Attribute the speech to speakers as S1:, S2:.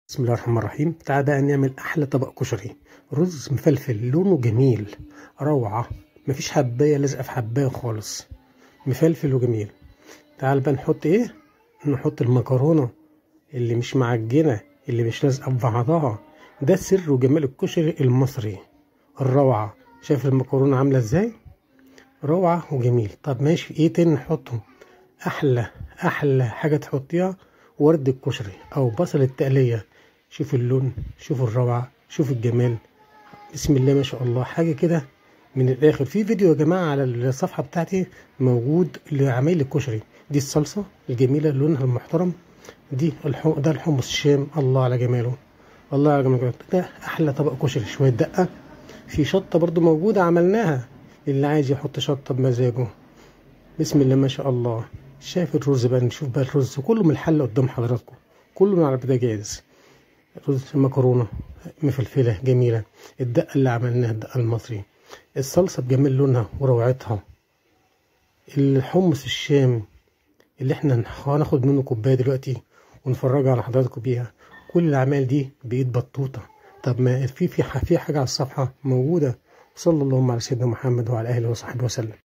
S1: بسم الله الرحمن الرحيم. تعال بقى نعمل احلى طبق كشري، رز مفلفل لونه جميل روعه، مفيش حبايه لازقه في حبايه خالص، مفلفل وجميل. تعال بقى نحط ايه؟ نحط المكرونه اللي مش معجنه، اللي مش لازقه في بعضها. ده سر وجمال الكشري المصري الروعة. شايف المكرونه عامله ازاي؟ روعه وجميل. طب ماشي، ايه تاني نحطه؟ احلى احلى حاجة تحطيها ورد الكشري او بصل التقليه. شوف اللون، شوف الروعة، شوف الجمال، بسم الله ما شاء الله، حاجة كده من الاخر. في فيديو يا جماعة على الصفحة بتاعتي موجود لعمايل الكشري. دي الصلصه الجميلة لونها المحترم، دي ده الحمص الشام، الله على جماله، الله على جماله. ده احلى طبق كشري. شوية دقه، في شطه برضو موجودة عملناها، اللي عايز يحط شطه بمزاجه. بسم الله ما شاء الله. شايف الرز بقى؟ نشوف بقى الرز كله من الحلة قدام حضراتكم، كله من على البوتاجاز. رز مكرونه مفلفله جميلة، الدقة اللي عملناها الدقة المصري، الصلصه بجمال لونها وروعتها، الحمص الشام اللي احنا هناخد منه كوباية دلوقتي ونفرجها على حضراتكم بيها. كل الاعمال دي بايد بطوطة. طب ما في حاجة على الصفحة موجودة. صلى اللهم على سيدنا محمد وعلى اهله وصحبه وسلم.